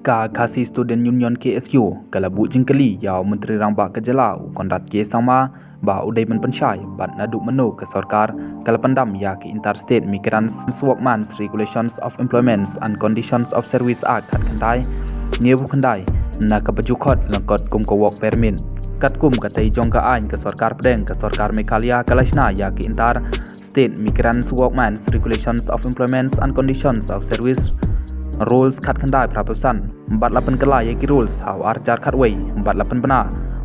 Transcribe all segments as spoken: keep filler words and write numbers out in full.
Ka Khasi Student Union K S U ka la buh jingkylli ïa u Myntri Rangbah ka jylla u Conrad K Sangma ba u dei ban pynshai bad naduh mynno ka sorkar ka la pyndam ïa ki Inter-State Migrants Workmen's Regulations of Employments and Conditions of Service Act khatkhyndai hynñiewphew khyndai, na kaba ju khot lyngkot kum ka work permit. Katkum ka tei jong ka aiñ ka sorkar pdeng, ka sorkar Meghalaya ka la shna ïa ki Inter-State Migrants Workmen's Regulations of Employments and Conditions of Service Rules khatkhyndai phraphew san bad la pynkylla ïa ki rules ha u ar hajar khatwei bad la pynbna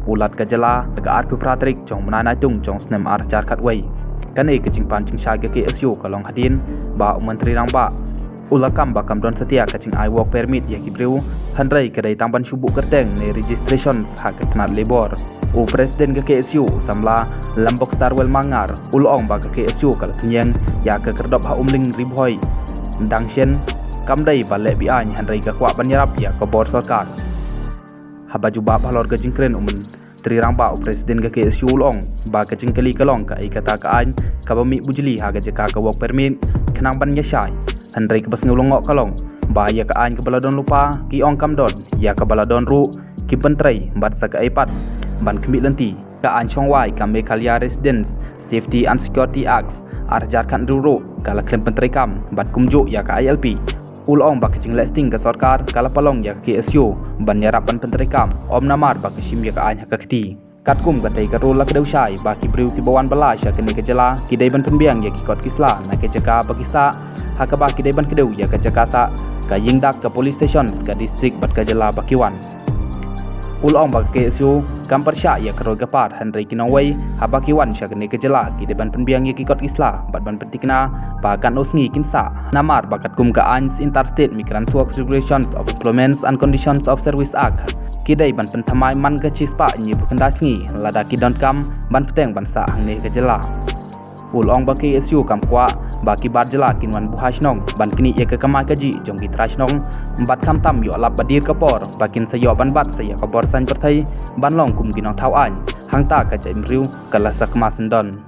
u Lat ka jylla ha ka arphew phra tarik jong u bnai Naitung jong u snem ar hajar khatwei. Kane ka jingpan jingshai ka K S U ka long hadien ba u Myntri Rangbah u la kam ba kam don satia ka jingai work permit ïa ki briew, hynrei ka dei tang ban shu buh kyrteng ne registration ha ka tnat labour. U President ka K S U u samla Lambok Starwell Mangar u la ong ba ka K S U ka la pynïeng ïa ka kyrdop ha Umling Ri Bhoi dang shen, kam dei ba leh be-aiñ hynrei ka kwah ban ïarap ïa ka bor sorkar. Haba jubab halor ka jingkren u Myntri Rangbah, u President ka K S U u la ong ba ka jingkylli ka long kaei kata ka aiñ kaba mih bujli ha ka jaka ka work permit khnang ban ïashai, hynrei kaba sngew lyngngoh ka long ba ïa ka aiñ kaba la don lypa ki ong kam don, ïa kaba la don ruh ki pyntrei bad sa kaei pat ban khmih lynti. Ka aiñ shongwai ka Meghalaya Residents Safety and Security Act ar hajar khathynriew ruh ka la khlem pyntreikam bad kumjuh ïa ka I L P. U la ong ba ka jingleh sting ka sorkar ka la pynlong ïa ka K S U ban ïarap ban pyntreikam, ym namar ba ka shim ïa ka aiñ ha ka kti. Katkum ka tei ka rule la kdew shai ba ki briew kiba wan bylla sha kane ka jylla ki dei ban pynbiang ïa ki kot ki sla na ka jaka ba ki sah, ha kaba ki dei ban kdew ïa ka jaka sah, ka ïing dak, ka police station, ka district bad ka jylla ba ki wan. U la ong ba ka K S U kam pyrshah ïa ka roi ka par, hynrei ki nongwei haba ki wan sha kane ka jylla ki dei ban pynbiang ïa ki kot ki sla bad ban pynthikna ba katno sngi kin sah, namar ba katkum ka aiñ Inter-State Migrant Workers Regulations of Employments and Conditions of Service Act ki dei ban pynthymmai man ka shispah hynñiewphew khyndai sngi lada ki donkam ban bteng ban sah hangne ka jylla. U la ong ba ka K S U kam kwah ba ki bar jylla kin wan buh ha shnong ban knieh ïa ka kamai kajih jong ki trai shnong, bad khamtam ïoh lap ba dier ka por ba kin sa ïoh ban bat sa ïa ka bor saiñ pyrthei ban long kum ki nongthaw aiñ hangta ka jaitbynriew ka la sakma syndon.